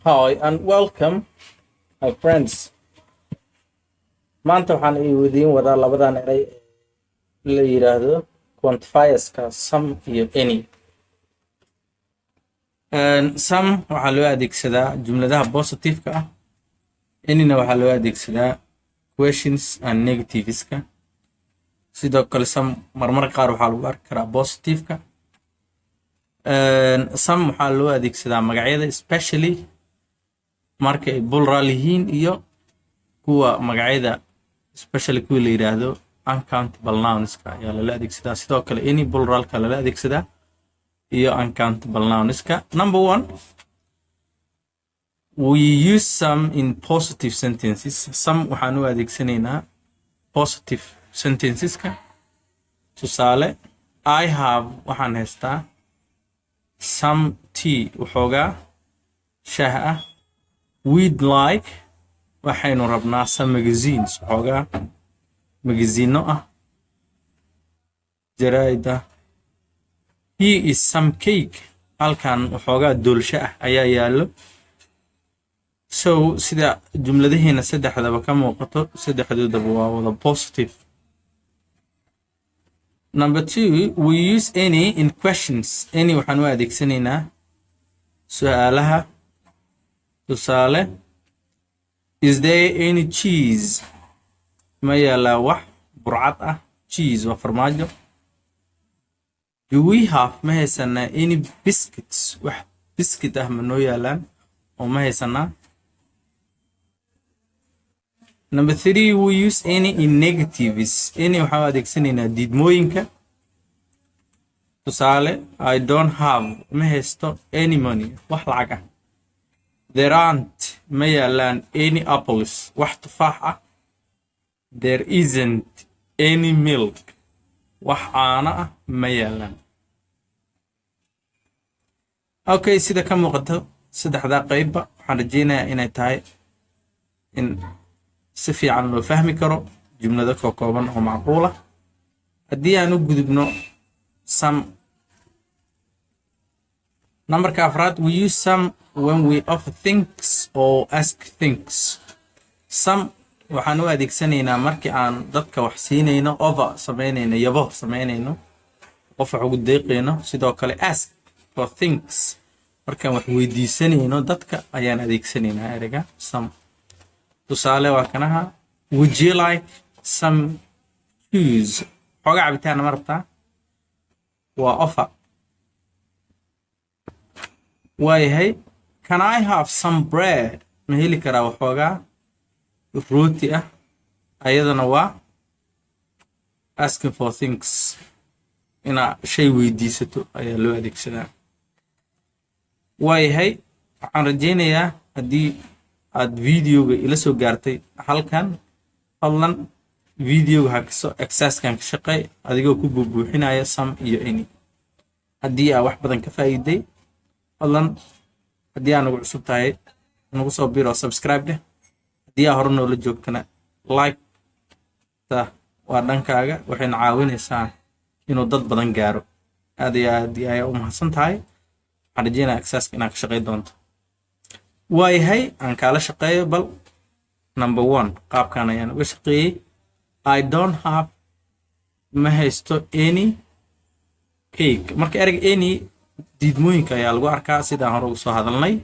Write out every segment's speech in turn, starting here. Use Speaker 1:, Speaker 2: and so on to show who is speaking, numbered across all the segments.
Speaker 1: Hi and welcome, my friends. Maanta waxaan idiin wadaa labadan eray ee la yiraahdo quantifierska some iyo any. Some waxaa loo adeegsadaa jumladaha positive-ka ah, anyna waxaa loo adeegsadaa questions and negativeska. Sidoo kale some marmar qaar waxaa lagu arki karaa positive-ka. Some waxaa loo adeegsadaa magacyada, especially marka ay plural yihiin iyo kuwa magacyada, especially kuwa la yiraahdo uncountable nounska ayaa lala adeegsadaa. Sidoo kale any pluralka lala adeegsadaa iyo uncountable nounska. Number one, we use some in positive sentences. Some waxaan u adeegsanaynaa positive sentenceska. Tusaale, I have, waxaan haystaa, some tea, waxoogaa shaah ah. We'd like, waxaynu rabnaa, some magazines, waxoogaa magaziino ah, jaraa'id ah. Here is some cake, halkan waxoogaa doolsho ah ayaa yaallo. So sida jumladaheena saddexdaba ka muuqato, saddexdoodaba waa wada positive. Number two, we use any in questions. Any waxaan u adeegsanaynaa su-aalaha. Tusaale, is there any cheese? Ma yaalaa wax burcad ah? Cheese waa farmaajo. Do we have, ma haysanaa, any biscuits? Wax biscuit ah ma noo yaalaan oo ma haysanaa? Number three, we use any in negatives. Any waxaan u adeegsanaynaa diidmooyinka. Tusaale, I don't have, ma haysto, any money, wax lacag ah. There aren't, ma yaalaan, any apples, wax tufaax ah. There isn't any milk, wax caano ah ma yaalaan. Okay, sida ka muuqato saddexdaa qeybba, waxaan rajeynayaa inay tahay in si fiican loo fahmi karo jumlado ka kooban oo macquul ah. Haddii aan u gudubno some, numberka afraad, we use some when we offer things or ask things. Some waxaan u adeegsanaynaa markii aan dadka wax siinayno, offer samaynayno, yabo samaynayno, qof wax ugu deeqayno. Sidoo kale ask for things, markaan wax weydiisanayno dadka ayaan adeegsanaynaa ereyga some. Tusaale waa kanaha: would you like some juice? Xoogaa cabitaana ma rabtaa? Waa offer. Waayahay, can I have some bread? Ma heli karaa waxoogaa rooti ah? Ayadana waa asking for things, inaa shay weydiisato ayaa loo adeegsadaa. Waayahay, waxaan rajaynayaa haddii aad videoga ila soo gaartay halkan, fadlan videoga ha kasoo exerciskan ka shaqey adigoo ku buubuuxinaya some iyo any. Haddii aa wax badan ka faa'iiday, fadlan haddii aa nagu cusub tahay nagu soo biro, subscribe dheh. Haddii aa hore noola joogtana, like ta waa dhankaaga, waxayna caawinaysaa inuu dad badan gaaro. Aad iyo aad ayaa u mahadsan tahay. Waxaan rajeynaya exerciseka inaad ka shaqey doonto. Waayahay, aan kaala shaqeeyo bal. Number one, qaabkan ayaan uga shaqeeyey: I don't have, ma haysto, any cake. Marka ereyga any diidmooyinka ayaa lagu arkaa, sidaan hore ugu soo hadalnay.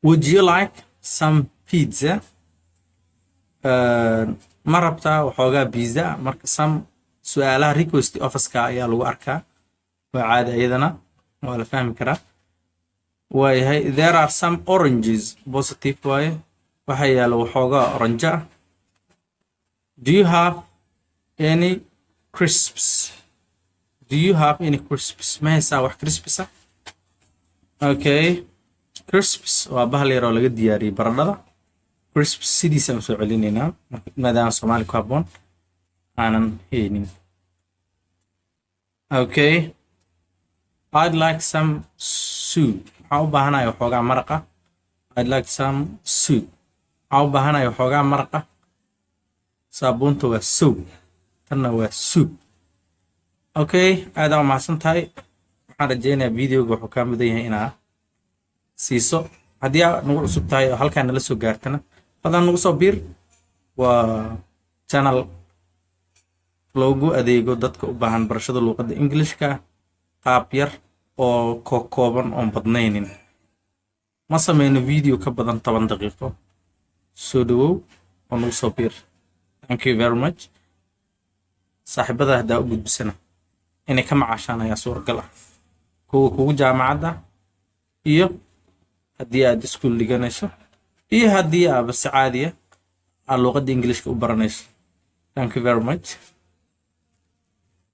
Speaker 1: Would you like some pizza? Ma rabtaa waxoogaa pizza? Marka some su-aalaha request offerska ayaa lagu arkaa, waa caadi, iyadana waa la fahmi karaa. Waayahay, there are some oranges, positive waaye, waxaa yaala waxoogaa orange ah. Do you have any crisps? Do you have any crisps? Ma haysaa wax crisps ah? Okay, crisps waa bahal yar oo laga diyaariyey baradhada. Crisps sidiisaan soo celinaynaa maadaama Soomaali ku habboon aanan haynin. Okay, I'd like some soup, waxaan u baahanahay waxoogaa maraqa. I'd like some soup, waxaan u baahanahay waxoogaa maraqa. Saabuunta waa soap, tanna waa soup. Okay, aadaan umahadsan tahay. Waxaan rajeynayaa videoga wuxuu kaa mudan yahay inaa Siiso haddii aad nagu cusub tahay oo halkaa nala soo gaartana, fadlan nagu soo biir. Waa channel loogu adeego dadka u baahan barashada luuqadda Englishka qaab yar oo kooban oon badnaynin. Ma sameyno video ka badan 10 daqiiqo. Soo dhawow oo nagu soo biir. Thank you very much. Saaxiibada haddaa u gudbisana, inay ka macaashaan ayaa suuragal ah, kuwa kugu jaamacadda iyo haddii aad iskuul dhiganayso iyo haddii aaba si caadiya aad luuqadda Englishka u baranayso. Thank you very much.